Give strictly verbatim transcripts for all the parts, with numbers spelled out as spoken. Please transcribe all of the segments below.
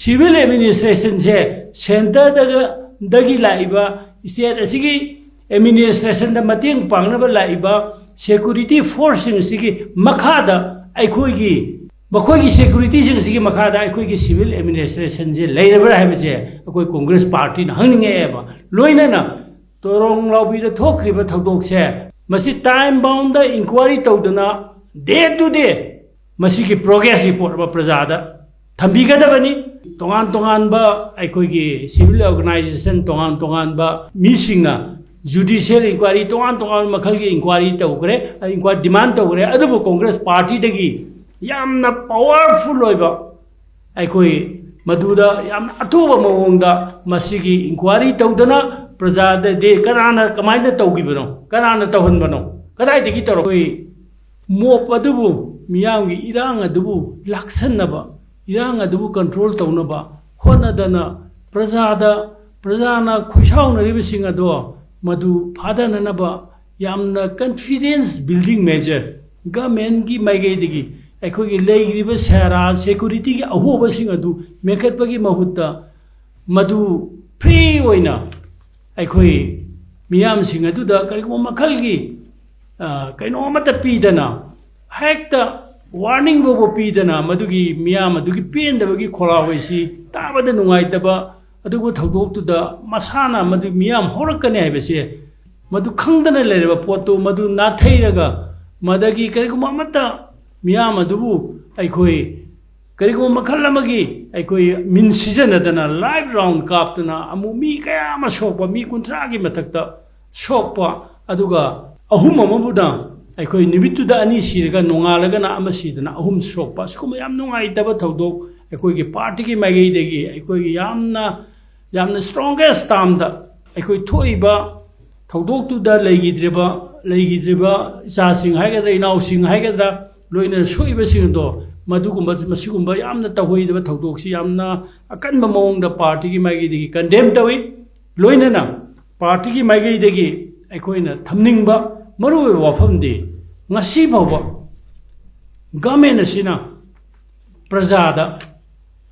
Civil ꯑꯦꯗꯃꯤꯅꯤꯁꯇ꯭ꯔꯦꯁꯟꯁꯦ ꯁꯦꯟꯇꯔꯗꯒ ꯗꯒꯤ ꯂꯥꯛꯏꯕ, state ꯑꯁꯤꯒꯤ ꯑꯦꯗꯃꯤꯅꯤꯁꯇ꯭ꯔꯦꯁꯟꯗ ꯃꯇꯦꯡ ꯄꯥꯡꯅꯕ ꯂꯥꯛꯏꯕ ꯁꯦꯀꯨꯔꯤꯇꯤ ꯐꯣꯔꯁꯁꯤꯡ ꯑꯁꯤꯒꯤ ꯃꯈꯥꯗ ꯑꯩꯈꯣꯏꯒꯤ, ꯃꯈꯣꯏꯒꯤ ꯁꯦꯀꯨꯔꯤꯇꯤꯁꯤꯡ ꯑꯁꯤꯒꯤ ꯃꯈꯥꯗ ꯑꯩꯈꯣꯏꯒꯤ ꯁꯤꯚꯤꯜ ꯑꯦꯗꯃꯤꯅꯤꯁꯇ꯭ꯔꯦꯁꯟꯁꯦ ꯂꯩꯔꯕ꯭ꯔꯥ ꯍꯥꯏꯕꯁꯦ ꯑꯩꯈꯣꯏ ꯀꯣꯡꯒ꯭ꯔꯦꯁ ꯄꯥꯔꯇꯤꯅ ꯍꯪꯅꯤꯡꯉꯛꯑꯦꯕ꯫ ꯂꯣꯏꯅꯅ ꯇꯣꯔꯣꯡ ꯂꯥꯎꯕꯤꯗ ꯊꯣꯛꯈ꯭ꯔꯤꯕ ꯊꯧꯗꯣꯛꯁꯦ, ꯃꯁꯤ ꯇꯥꯏꯝ ꯕꯥꯎꯟꯗ ꯏꯟꯀ꯭ꯋꯥꯏꯔꯤ ꯇꯧꯗꯅ ꯗꯦ ꯇꯨ ꯗꯦ ꯃꯁꯤꯒꯤ ꯄ꯭ꯔꯣꯒ꯭ꯔꯦꯁ ꯔꯤꯄꯣꯔꯠ ꯑꯃ ꯄ꯭ꯔꯖꯥꯗ ꯊꯝꯕꯤꯒꯗꯕꯅꯤ꯫ ꯇꯣꯉꯥꯟ ꯇꯣꯉꯥꯟꯕ ꯑꯩꯈꯣꯏꯒꯤ ꯁꯤꯚꯤꯜ ꯑꯣꯔꯒꯅꯥꯏꯖꯦꯁꯟ, ꯇꯣꯉꯥꯟ ꯇꯣꯉꯥꯟꯕ ꯃꯤꯁꯤꯡꯅ ꯖꯨꯗꯤꯁꯤꯌꯦꯜ ꯏꯟꯀ꯭ꯋꯥꯏꯔꯤ, ꯇꯣꯉꯥꯟ ꯇꯣꯉꯥꯟꯕ ꯃꯈꯜꯒꯤ ꯏꯟꯀ꯭ꯋꯥꯏꯔꯤ ꯇꯧꯈ꯭ꯔꯦ, ꯏꯟꯀ꯭ꯋꯥꯏꯔꯤ ꯗꯤꯃꯥꯟ ꯇꯧꯈ꯭ꯔꯦ꯫ ꯑꯗꯨꯕꯨ ꯀꯣꯡꯒ꯭ꯔꯦꯁ ꯄꯥꯔꯇꯤꯗꯒꯤ ꯌꯥꯝꯅ ꯄꯋꯥꯔꯐꯨꯜ ꯑꯣꯏꯕ, ꯑꯩꯈꯣꯏ ꯃꯗꯨꯗ ꯌꯥꯝꯅ ꯑꯊꯨꯕ ꯃꯑꯣꯡꯗ ꯃꯁꯤꯒꯤ ꯏꯟꯀ꯭ꯋꯥꯏꯔꯤ ꯇꯧꯗꯅ, ꯄ꯭ꯔꯖꯥꯗ ꯗꯦ ꯀꯅꯥꯅ ꯀꯃꯥꯏꯅ ꯇꯧꯈꯤꯕꯅꯣ, ꯀꯅꯥꯅ ꯇꯧꯍꯟꯕꯅꯣ, ꯀꯗꯥꯏꯗꯒꯤ ꯇꯧꯔꯛ-, ꯑꯩꯈꯣꯏ ꯃꯣꯞ ꯑꯗꯨꯕꯨ, ꯃꯤꯌꯥꯝꯒꯤ ꯏꯔꯥꯡ ꯑꯗꯨꯕꯨ ꯂꯥꯛꯁꯟꯅꯕ, ꯏꯔꯥꯡ ꯑꯗꯨꯕꯨ ꯀꯟꯇ꯭ꯔꯣꯜ ꯇꯧꯅꯕ ꯍꯣꯠꯅꯗꯅ, ꯄ꯭ꯔꯖꯥꯗ, ꯄ꯭ꯔꯖꯥꯅ ꯈꯣꯏꯁꯥꯎꯅꯔꯤꯕꯁꯤꯡ ꯑꯗꯣ ꯃꯗꯨ ꯐꯥꯗꯅꯅꯕ ꯌꯥꯝꯅ ꯀꯟꯐꯤꯗꯦꯟꯁ ꯕꯤꯜꯗꯤꯡ ꯃꯦꯖꯔ, ꯒꯃꯦꯟꯒꯤ ꯃꯥꯏꯀꯩꯗꯒꯤ ꯑꯩꯈꯣꯏꯒꯤ ꯂꯩꯔꯤꯕ ꯁꯦꯔꯥ ꯁꯦꯀꯨꯔꯤꯇꯤꯒꯤ ꯑꯍꯣꯕꯁꯤꯡ ꯑꯗꯨ ꯃꯦꯟꯈꯠꯄꯒꯤ ꯃꯍꯨꯠꯇ, ꯃꯗꯨ ꯐ꯭ꯔꯤ ꯑꯣꯏꯅ ꯑꯩꯈꯣꯏ ꯃꯤꯌꯥꯝꯁꯤꯡ ꯑꯗꯨꯗ ꯀꯔꯤꯒꯨꯝꯕ ꯃꯈꯜꯒꯤ, ꯑ, ꯀꯩꯅꯣ ꯑꯃꯠꯇ ꯄꯤꯗꯅ, ꯍꯦꯛꯇ ꯋꯥꯔꯅꯤꯡ ꯐꯥꯎꯕ ꯄꯤꯗꯅ, ꯃꯗꯨꯒꯤ ꯃꯤꯌꯥꯝ ꯑꯗꯨꯒꯤ ꯄꯦꯟꯗꯕꯒꯤ ꯈꯣꯜꯂꯥꯎ ꯑꯁꯤ ꯇꯥꯕꯗ ꯅꯨꯡꯉꯥꯏꯇꯕ ꯑꯗꯨꯒꯨꯝꯕ ꯊꯧꯗꯣꯛꯇꯨꯗ ꯃꯁꯥꯅ ꯃꯗꯨ ꯃꯤꯌꯥꯝ ꯍꯧꯔꯛꯀꯅꯤ ꯍꯥꯏꯕꯁꯦ, ꯃꯗꯨ ꯈꯪꯗꯅ ꯂꯩꯔꯕ ꯄꯣꯠꯇꯨ ꯃꯗꯨ ꯅꯥꯊꯩꯔꯒ, ꯃꯗꯒꯤ ꯀꯔꯤꯒꯨꯝꯕ ꯑꯃꯠꯇ ꯃꯤꯌꯥꯝ ꯑꯗꯨꯕꯨ ꯑꯩꯈꯣꯏ ꯀꯔꯤꯒꯨꯝꯕ ꯃꯈꯜ ꯑꯃꯒꯤ ꯑꯩꯈꯣꯏ ꯃꯤꯟ ꯁꯤꯖꯤꯟꯅꯗꯅ ꯂꯥꯏꯚ ꯔꯥꯎꯟ ꯀꯥꯞꯇꯅ ꯑꯃꯨꯛ ꯃꯤ ꯀꯌꯥ ꯑꯃ ꯁꯣꯛꯄ, ꯃꯤ ꯀꯨꯟꯊ꯭ꯔꯥꯒꯤ ꯃꯊꯛꯇ ꯁꯣꯛꯄ, ꯑꯗꯨꯒ ꯑꯍꯨꯝ ꯑꯃꯕꯨꯅ ꯑꯩꯈꯣꯏ ꯅꯨꯃꯤꯠꯇꯨꯗ ꯑꯅꯤ ꯁꯤꯔꯒ ꯅꯣꯡꯉꯥꯜꯂꯒꯅ ꯑꯃ ꯁꯤꯗꯅ ꯑꯍꯨꯝ ꯁꯣꯛꯄ, ꯁꯤꯒꯨꯝꯕ ꯌꯥꯝ ꯅꯨꯡꯉꯥꯏꯇꯕ ꯊꯧꯗꯣꯛ ꯑꯩꯈꯣꯏꯒꯤ ꯄꯥꯔꯇꯤꯒꯤ ꯃꯥꯏꯀꯩꯗꯒꯤ ꯑꯩꯈꯣꯏꯒꯤ ꯌꯥꯝꯅ, ꯌꯥꯝꯅ ꯁ꯭ꯇꯔꯣꯡꯒꯦꯁ ꯇꯥꯝꯗ ꯑꯩꯈꯣꯏ ꯊꯣꯛꯏꯕ ꯊꯧꯗꯣꯛꯇꯨꯗ ꯂꯩꯈꯤꯗ꯭ꯔꯤꯕ, ꯂꯩꯈꯤꯗ꯭ꯔꯤꯕ ꯏꯆꯥꯁꯤꯡ ꯍꯥꯏꯒꯗ꯭ꯔꯥ, ꯏꯅꯥꯎꯁꯤꯡ ꯍꯥꯏꯒꯗ꯭ꯔꯥ, ꯂꯣꯏꯅꯅ ꯁꯣꯛꯏꯕꯁꯤꯡ ꯑꯗꯣ, ꯃꯗꯨꯒꯨꯝꯕ, ꯃꯁꯤꯒꯨꯝꯕ ꯌꯥꯝꯅ ꯇꯧꯍꯩꯗꯕ ꯊꯧꯗꯣꯛꯁꯤ ꯌꯥꯝꯅ ꯑꯀꯟꯕ ꯃꯑꯣꯡꯗ ꯄꯥꯔꯇꯤꯒꯤ ꯃꯥꯏꯀꯩꯗꯒꯤ ꯀꯟꯗꯦꯝ ꯇꯧꯏ꯫ ꯂꯣꯏꯅꯅ ꯄꯥꯔꯇꯤꯒꯤ ꯃꯥꯏꯀꯩꯗꯒꯤ ꯑꯩꯈꯣꯏꯅ ꯊꯝꯅꯤꯡꯕ ꯃꯔꯨꯑꯣꯏꯕ ꯋꯥꯐꯝꯗꯤ, ꯉꯁꯤ ꯐꯥꯎꯕ ꯒꯃꯦꯟ ꯑꯁꯤꯅ ꯄ꯭ꯔꯖꯥꯗ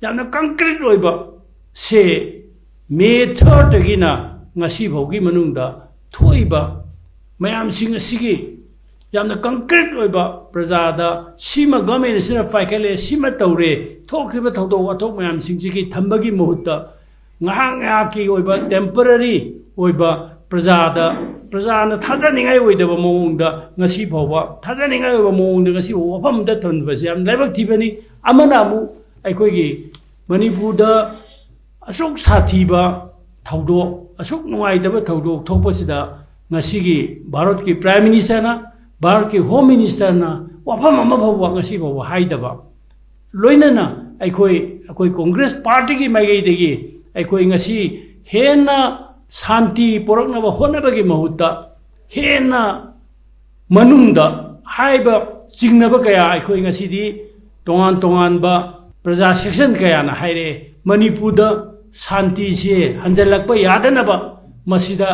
ꯌꯥꯝꯅ ꯀꯪꯀ꯭ꯔꯤꯠ ꯑꯣꯏꯕ ꯁꯦ ꯃꯦ ꯊꯥꯔꯠꯇꯒꯤꯅ ꯉꯁꯤ ꯐꯥꯎꯒꯤ ꯃꯅꯨꯡꯗ ꯊꯣꯛꯏꯕ ꯃꯌꯥꯝꯁꯤꯡ ꯑꯁꯤꯒꯤ ꯌꯥꯝꯅ ꯀꯪꯀ꯭ꯔꯤꯠ ꯑꯣꯏꯕ ꯄ꯭ꯔꯖꯥꯗ ꯁꯤꯃ ꯒꯚꯔꯟꯃꯦꯟ ꯑꯁꯤꯅ ꯄꯥꯏꯈꯠꯂꯦ, ꯁꯤꯃ ꯇꯧꯔꯦ, ꯊꯣꯛꯈ꯭ꯔꯤꯕ ꯊꯧꯗꯣꯛ ꯋꯥꯊꯣꯛ ꯃꯌꯥꯝꯁꯤꯡꯁꯤꯒꯤ ꯊꯝꯕꯒꯤ ꯃꯍꯨꯠꯇ ꯉꯥꯏꯍꯥꯛ ꯉꯥꯏꯍꯥꯛꯀꯤ ꯑꯣꯏꯕ temporary ꯑꯣꯏꯕ ꯄ꯭ꯔꯖꯥꯗ, ꯄ꯭ꯔꯖꯥꯅ ꯊꯥꯖꯅꯤꯡꯉꯥꯏ ꯑꯣꯏꯗꯕ ꯃꯑꯣꯡꯗ ꯉꯁꯤ ꯐꯥꯎꯕ, ꯊꯥꯖꯅꯤꯡꯉꯥꯏ ꯑꯣꯏꯕ ꯃꯑꯣꯡꯗ ꯉꯁꯤ ꯐꯥꯎꯕ ꯋꯥꯐꯝ ꯑꯃꯇ ꯊꯝꯗꯕꯁꯦ ꯌꯥꯝ ꯂꯥꯏꯕꯛ ꯊꯤꯕꯅꯤ꯫ ꯑꯃꯅ ꯑꯃꯨꯛ ꯑꯩꯈꯣꯏꯒꯤ ꯃꯅꯤꯄꯨꯔꯗ ꯑꯁꯨꯛ ꯁꯥꯊꯤꯕ ꯊꯧꯗꯣꯛ, ꯑꯁꯨꯛ ꯅꯨꯡꯉꯥꯏꯇꯕ ꯊꯧꯗꯣꯛ ꯊꯣꯛꯄꯁꯤꯗ ꯉꯁꯤꯒꯤ ꯚꯥꯔꯠꯀꯤ Prime Ministerꯅ, ꯚꯥꯔꯠꯀꯤ Home Ministerꯅ ꯋꯥꯐꯝ ꯑꯃ ꯐꯥꯎꯕ ꯉꯁꯤ ꯐꯥꯎꯕ ꯍꯥꯏꯗꯕ, ꯂꯣꯏꯅꯅ ꯑꯩꯈꯣꯏ, ꯑꯩꯈꯣꯏ ꯀꯣꯡꯒ꯭ꯔꯦꯁ ꯄꯥꯔꯇꯤꯒꯤ ꯃꯥꯏꯀꯩꯗꯒꯤ ꯑꯩꯈꯣꯏ ꯉꯁꯤ ꯍꯦꯟꯅ ꯁꯥꯟꯇꯤ ꯄꯨꯔꯛꯅꯕ ꯍꯣꯠꯅꯕꯒꯤ ꯃꯍꯨꯠꯇ ꯍꯦꯟꯅ ꯃꯅꯨꯡꯗ ꯍꯥꯏꯕ ꯆꯤꯡꯅꯕ ꯀꯌꯥ ꯑꯩꯈꯣꯏ ꯉꯁꯤꯗꯤ ꯇꯣꯉꯥꯟ ꯇꯣꯉꯥꯟꯕ ꯄ꯭ꯔꯖꯥ section ꯀꯌꯥꯅ ꯍꯥꯏꯔꯛꯑꯦ, ꯃꯅꯤꯄꯨꯔꯗ ꯁꯥꯟꯇꯤꯁꯦ ꯍꯟꯖꯜꯂꯛꯄ ꯌꯥꯗꯅꯕ ꯃꯁꯤꯗ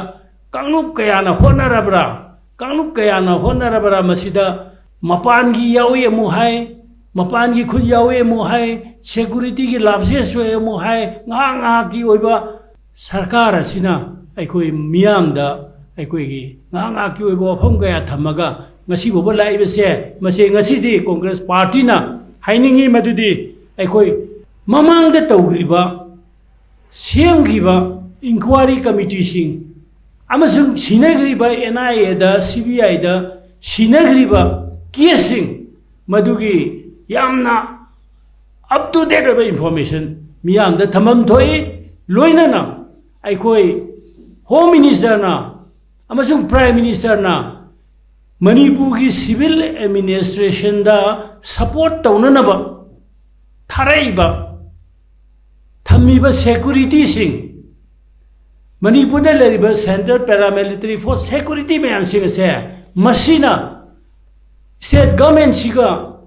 ꯀꯥꯡꯂꯨꯞ ꯀꯌꯥꯅ ꯍꯣꯠꯅꯔꯕ꯭ꯔꯥ? ꯀꯥꯡꯂꯨꯞ ꯀꯌꯥꯅ ꯍꯣꯠꯅꯔꯕ꯭ꯔꯥ? ꯃꯁꯤꯗ ꯃꯄꯥꯟꯒꯤ ꯌꯥꯎꯏ ꯑꯃꯨꯛ ꯍꯥꯏ, ꯃꯄꯥꯟꯒꯤ ꯈꯨꯠ ꯌꯥꯎꯏ ꯑꯃꯨꯛ ꯍꯥꯏ, securityꯒꯤ ꯂꯥꯞꯁꯦꯁ ꯑꯣꯏ ꯑꯃꯨꯛ ꯍꯥꯏ, ꯉꯥꯏꯍꯥꯛ ꯉꯥꯏꯍꯥꯛꯀꯤ ꯑꯣꯏꯕ ꯁꯔꯀꯥꯔ ꯑꯁꯤꯅ ꯑꯩꯈꯣꯏ ꯃꯤꯌꯥꯝꯗ ꯑꯩꯈꯣꯏꯒꯤ ꯉꯥꯏꯍꯥꯛ ꯉꯥꯏꯍꯥꯛꯀꯤ ꯑꯣꯏꯕ ꯋꯥꯐꯝ ꯀꯌꯥ ꯊꯝꯃꯒ ꯉꯁꯤ ꯐꯥꯎꯕ ꯂꯥꯛꯏꯕꯁꯦ, ꯃꯁꯤ ꯉꯁꯤꯗꯤ ꯀꯣꯡꯒ꯭ꯔꯦꯁ ꯄꯥꯔꯇꯤꯅ ꯍꯥꯏꯅꯤꯡꯉꯤ ꯃꯗꯨꯗꯤ ꯑꯩꯈꯣꯏ ꯃꯃꯥꯡꯗ ꯇꯧꯈ꯭ꯔꯤꯕ, ꯁꯦꯝꯈꯤꯕ inquiry committeeꯁꯤꯡ ꯑꯃꯁꯨꯡ ꯁꯤꯟꯅꯈ꯭ꯔꯤꯕ NIAꯗ, CBIꯗ ꯁꯤꯟꯅꯈ꯭ꯔꯤꯕ caseꯁꯤꯡ ꯃꯗꯨꯒꯤ ꯌꯥꯝꯅ up to date ꯑꯣꯏꯕ information ꯃꯤꯌꯥꯝꯗ ꯊꯝꯐꯝ ꯊꯣꯛꯏ꯫ ꯂꯣꯏꯅꯅ ꯑꯩꯈꯣꯏ Home Ministerꯅ ꯑꯃꯁꯨꯡ Prime Ministerꯅ ꯃꯅꯤꯄꯨꯔꯒꯤ civil administrationꯗ support ꯇꯧꯅꯅꯕ ꯊꯥꯔꯛꯏꯕ, ꯊꯝꯃꯤꯕ securityꯁꯤꯡ, ꯃꯅꯤꯄꯨꯔꯗ ꯂꯩꯔꯤꯕ Central Paramilitary Force security ꯃꯌꯥꯝꯁꯤꯡ ꯑꯁꯦ ꯃꯁꯤꯅ state governmentꯁꯤꯒ,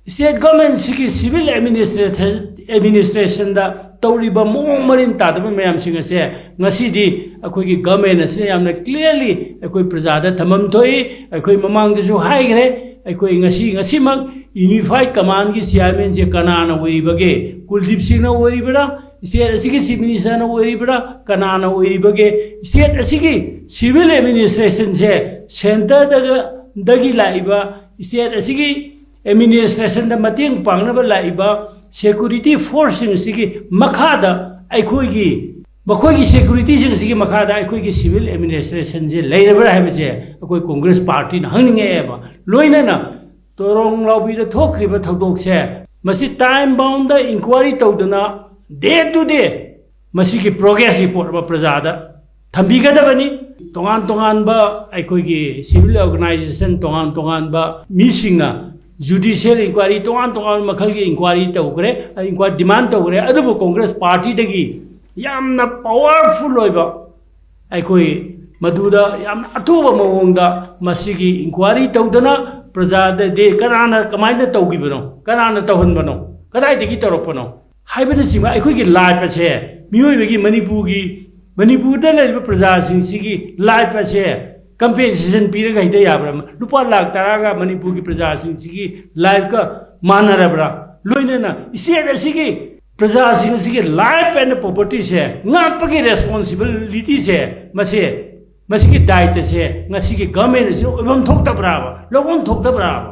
state governmentꯁꯤꯒꯤ civil administration, administrationꯗ ꯇꯧꯔꯤꯕ ꯃꯑꯣꯡ ꯃꯔꯤꯟ ꯇꯥꯗꯕ ꯃꯌꯥꯝꯁꯤꯡ ꯑꯁꯦ ꯉꯁꯤꯗꯤ ꯑꯩꯈꯣꯏꯒꯤ government ꯑꯁꯤꯅ ꯌꯥꯝꯅ clearly ꯑꯩꯈꯣꯏ ꯄ꯭ꯔꯖꯥꯗ ꯊꯝꯐꯝ ꯊꯣꯛꯏ꯫ ꯑꯩꯈꯣꯏ ꯃꯃꯥꯡꯗꯁꯨ ꯍꯥꯏꯈ꯭ꯔꯦ, ꯑꯩꯈꯣꯏ ꯉꯁꯤ, ꯉꯁꯤꯃꯛ Unified Commandꯒꯤ chairmanꯁꯦ ꯀꯅꯥꯅ ꯑꯣꯏꯔꯤꯕꯒꯦ? ꯀꯨꯜꯗꯤꯞ ꯁꯤꯡꯅ ꯑꯣꯏꯔꯤꯕ꯭ꯔꯥ? State ꯑꯁꯤꯒꯤ Chief Ministerꯅ ꯑꯣꯏꯔꯤꯕ꯭ꯔꯥ? ꯀꯅꯥꯅ ꯑꯣꯏꯔꯤꯕꯒꯦ? State ꯑꯁꯤꯒꯤ civil administrationꯁꯦ centreꯗꯒ ꯗꯒꯤ ꯂꯥꯛꯏꯕ, state ꯑꯁꯤꯒꯤ administrationꯗ ꯃꯇꯦꯡ ꯄꯥꯡꯅꯕ ꯂꯥꯛꯏꯕ security forceꯁꯤꯡ ꯑꯁꯤꯒꯤ ꯃꯈꯥꯗ ꯑꯩꯈꯣꯏꯒꯤ, ꯃꯈꯣꯏꯒꯤ securityꯁꯤꯡ ꯑꯁꯤꯒꯤ ꯃꯈꯥꯗ ꯑꯩꯈꯣꯏꯒꯤ civil administrationꯁꯦ ꯂꯩꯔꯕ꯭ꯔꯥ ꯍꯥꯏꯕꯁꯦ ꯑꯩꯈꯣꯏ Congress partyꯅ ꯍꯪꯅꯤꯡꯉꯛꯑꯦꯕ꯫ ꯂꯣꯏꯅꯅ ꯇꯣꯔꯣꯡ ꯂꯥꯎꯕꯤꯗ ꯊꯣꯛꯈ꯭ꯔꯤꯕ ꯊꯧꯗꯣꯛꯁꯦ, ꯃꯁꯤ time boundꯗ inquiry ꯇꯧꯗꯅ day to day ꯃꯁꯤꯒꯤ progress report ꯑꯃ ꯄ꯭ꯔꯖꯥꯗ ꯊꯝꯕꯤꯒꯗꯕꯅꯤ꯫ ꯇꯣꯉꯥꯟ ꯇꯣꯉꯥꯟꯕ ꯑꯩꯈꯣꯏꯒꯤ civil organisation, ꯇꯣꯉꯥꯟ ꯇꯣꯉꯥꯟꯕ ꯃꯤꯁꯤꯡꯅ judicial inquiry, ꯇꯣꯉꯥꯟ ꯇꯣꯉꯥꯟꯕ ꯃꯈꯜꯒꯤ inquiry ꯇꯧꯈ꯭ꯔꯦ, inquiry demand ꯇꯧꯈ꯭ꯔꯦ꯫ ꯑꯗꯨꯕꯨ Congress partyꯗꯒꯤ ꯌꯥꯝꯅ powerful ꯑꯣꯏꯕ, ꯑꯩꯈꯣꯏ ꯃꯗꯨꯗ ꯌꯥꯝꯅ ꯑꯊꯨꯕ ꯃꯑꯣꯡꯗ ꯃꯁꯤꯒꯤ inquiry ꯇꯧꯗꯅ ꯄ꯭ꯔꯖꯥꯗꯗꯤ ꯀꯅꯥꯅ ꯀꯃꯥꯏꯅ ꯇꯧꯈꯤꯕꯅꯣ, ꯀꯅꯥꯅ ꯇꯧꯍꯟꯕꯅꯣ, ꯀꯗꯥꯏꯗꯒꯤ ꯇꯧꯔꯛꯄꯅꯣ ꯍꯥꯏꯕꯅꯆꯤꯡꯕ ꯑꯩꯈꯣꯏꯒꯤ life ꯑꯁꯦ, ꯃꯤꯑꯣꯏꯕꯒꯤ, ꯃꯅꯤꯄꯨꯔꯒꯤ, ꯃꯅꯤꯄꯨꯔꯗ ꯂꯩꯔꯤꯕ ꯄ꯭ꯔꯖꯥꯁꯤꯡꯁꯤꯒꯤ life ꯑꯁꯦ compensation ꯄꯤꯔꯒ ꯍꯦꯛꯇ ꯌꯥꯕ꯭ꯔꯥ? ꯂꯨꯄꯥ ꯂꯥꯈ ꯇꯔꯥꯒ ꯃꯅꯤꯄꯨꯔꯒꯤ ꯄ꯭ꯔꯖꯥꯁꯤꯡꯁꯤꯒꯤ lifeꯀ ꯃꯥꯟꯅꯔꯕ꯭ꯔꯥ? ꯂꯣꯏꯅꯅ state ꯑꯁꯤꯒꯤ ꯄ꯭ꯔꯖꯥꯁꯤꯡ ꯑꯁꯤꯒꯤ life and propertyꯁꯦ ꯉꯥꯛꯄꯒꯤ responsibilityꯁꯦ, ꯃꯁꯤ, ꯃꯁꯤꯒꯤ ꯗꯥꯌꯤꯇ꯭ꯋꯁꯦ ꯉꯁꯤꯒꯤ government ꯑꯁꯤꯅ ꯑꯣꯏꯐꯝ ꯊꯣꯛꯇꯕ꯭ꯔꯥꯕ, ꯂꯧꯐꯝ ꯊꯣꯛꯇꯕ꯭ꯔꯥꯕ?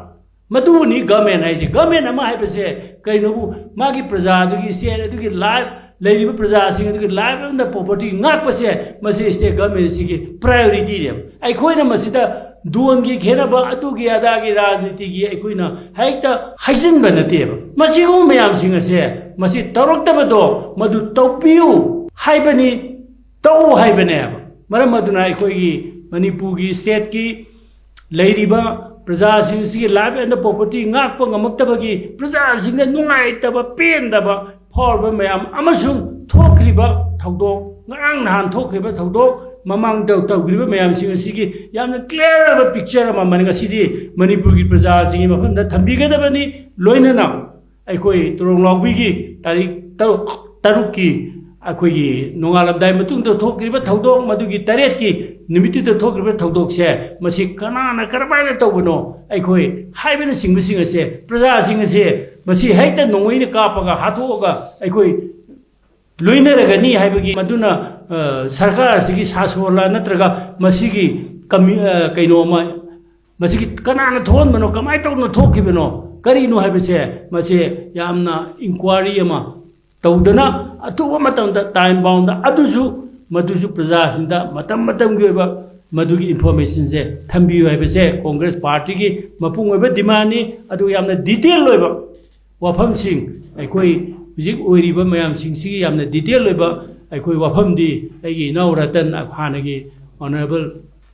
ꯃꯗꯨꯕꯨꯅꯤ government ꯍꯥꯏꯁꯦ꯫ Government ꯑꯃ ꯍꯥꯏꯕꯁꯦ ꯀꯩꯅꯣꯕꯨ, ꯃꯥꯒꯤ ꯄ꯭ꯔꯖꯥ ꯑꯗꯨꯒꯤ, state ꯑꯗꯨꯒꯤ life, ꯂꯩꯔꯤꯕ ꯄ꯭ꯔꯖꯥꯁꯤꯡ ꯑꯗꯨꯒꯤ life and property ꯉꯥꯛꯄꯁꯦ, ꯃꯁꯤ state government ꯑꯁꯤꯒꯤ priorityꯅꯦꯕ꯫ ꯑꯩꯈꯣꯏꯅ ꯃꯁꯤꯗ ꯗꯣꯟꯒꯤ ꯈꯦꯠꯅꯕ, ꯑꯗꯨꯒꯤ ꯑꯗꯥꯒꯤ ꯔꯥꯖꯅꯤꯇꯤꯒꯤ ꯑꯩꯈꯣꯏꯅ ꯍꯦꯛꯇ ꯍꯥꯏꯖꯤꯟꯕ ꯅꯠꯇꯦꯕ꯫ ꯃꯁꯤꯒꯨꯝꯕ ꯃꯌꯥꯝꯁꯤꯡ ꯑꯁꯦ, ꯃꯁꯤ ꯇꯧꯔꯛꯇꯕꯗꯣ ꯃꯗꯨ ꯇꯧꯕꯤꯌꯨ ꯍꯥꯏꯕꯅꯤ, ꯇꯧ ꯍꯥꯏꯕꯅꯦꯕ꯫ ꯃꯔꯝ ꯑꯗꯨꯅ ꯑꯩꯈꯣꯏꯒꯤ ꯃꯅꯤꯄꯨꯔꯒꯤ stateꯀꯤ ꯂꯩꯔꯤꯕ ꯄ꯭ꯔꯖꯥꯁꯤꯡꯁꯤꯒꯤ life and property ꯉꯥꯛꯄ ꯉꯝꯃꯛꯇꯕꯒꯤ ꯄ꯭ꯔꯖꯥꯁꯤꯡꯗ ꯅꯨꯡꯉꯥꯏꯇꯕ, ꯄꯦꯟꯗꯕ ꯐꯥꯎꯔꯕ ꯃꯌꯥꯝ ꯑꯃꯁꯨꯡ ꯊꯣꯛꯈ꯭ꯔꯤꯕ ꯊꯧꯗꯣꯛ, ꯉꯔꯥꯡ ꯅꯍꯥꯟ ꯊꯣꯛꯈ꯭ꯔꯤꯕ ꯊꯧꯗꯣꯛ, ꯃꯃꯥꯡꯗ ꯇꯧꯈ꯭ꯔꯤꯕ ꯃꯌꯥꯝꯁꯤꯡ ꯑꯁꯤꯒꯤ ꯌꯥꯝꯅ clear ꯑꯣꯏꯕ picture ꯑꯃ ꯃꯅꯤ-, ꯉꯁꯤꯗꯤ ꯃꯅꯤꯄꯨꯔꯒꯤ ꯄ꯭ꯔꯖꯥꯁꯤꯡꯒꯤ ꯃꯐꯝꯗ ꯊꯝꯕꯤꯒꯗꯕꯅꯤ꯫ ꯂꯣꯏꯅꯅ ꯑꯩꯈꯣꯏ ꯇꯣꯔꯣꯡ ꯂꯥꯎꯕꯤꯒꯤ ꯇꯥꯔꯤꯛ ꯇꯔꯨꯛ, ꯇꯔꯨꯛꯀꯤ ꯑꯩꯈꯣꯏꯒꯤ ꯅꯣꯡꯉꯥꯜꯂꯝꯗꯥꯏ ꯃꯇꯨꯡꯗ ꯊꯣꯛꯈ꯭ꯔꯤꯕ ꯊꯧꯗꯣꯛ, ꯃꯗꯨꯒꯤ ꯇꯔꯦꯠꯀꯤ ꯅꯨꯃꯤꯠꯇꯨꯗ ꯊꯣꯛꯈ꯭ꯔꯤꯕ ꯊꯧꯗꯣꯛꯁꯦ, ꯃꯁꯤ ꯀꯅꯥꯅ ꯀꯔꯝꯍꯥꯏꯅ ꯇꯧꯕꯅꯣ, ꯑꯩꯈꯣꯏ ꯍꯥꯏꯕꯅꯆꯤꯡꯕꯁꯤꯡ ꯑꯁꯦ, ꯄ꯭ꯔꯖꯥꯁꯤꯡ ꯑꯁꯦ ꯃꯁꯤ ꯍꯦꯛꯇ ꯅꯣꯡꯃꯩꯅ ꯀꯥꯞꯄꯒ ꯍꯥꯠꯇꯣꯛꯑꯒ ꯑꯩꯈꯣꯏ ꯂꯣꯏꯅꯔꯒꯅꯤ ꯍꯥꯏꯕꯒꯤ, ꯃꯗꯨꯅ, ꯑ, ꯁꯔꯀꯥꯔ ꯑꯁꯤꯒꯤ ꯁꯥꯁꯣꯟꯂ ꯅꯠꯇ꯭ꯔꯒ ꯃꯁꯤꯒꯤ ꯀꯃꯤ-, ꯑ, ꯀꯩꯅꯣ ꯑꯃ, ꯃꯁꯤꯒꯤ ꯀꯅꯥꯅ ꯊꯣꯛꯍꯟꯕꯅꯣ, ꯀꯃꯥꯏꯅ ꯇꯧꯗꯅ ꯊꯣꯛꯈꯤꯕꯅꯣ, ꯀꯔꯤꯅꯣ ꯍꯥꯏꯕꯁꯦ, ꯃꯁꯤ ꯌꯥꯝꯅ inquiry ꯑꯃ ꯇꯧꯗꯅ ꯑꯊꯨꯕ ꯃꯇꯝꯗ time bound ꯑꯗꯨꯁꯨ, ꯃꯗꯨꯁꯨ ꯄ꯭ꯔꯖꯥꯁꯤꯡꯗ ꯃꯇꯝ ꯃꯇꯝꯒꯤ ꯑꯣꯏꯕ ꯃꯗꯨꯒꯤ informationꯁꯦ ꯊꯝꯕꯤꯌꯨ ꯍꯥꯏꯕꯁꯦ Congress partyꯒꯤ ꯃꯄꯨꯡ ꯑꯣꯏꯕ demandꯅꯤ꯫ ꯑꯗꯨꯒ ꯌꯥꯝꯅ detail ꯑꯣꯏꯕ ꯋꯥꯐꯝꯁꯤꯡ, ꯑꯩꯈꯣꯏ ꯍꯧꯖꯤꯛ ꯑꯣꯏꯔꯤꯕ ꯃꯌꯥꯝꯁꯤꯡꯁꯤꯒꯤ ꯌꯥꯝꯅ detail ꯑꯣꯏꯕ ꯑꯩꯈꯣꯏ ꯋꯥꯐꯝꯗꯤ ꯑꯩꯒꯤ ꯏꯅꯥꯎ ꯔꯇꯟ, ꯍꯥꯟꯅꯒꯤ honourable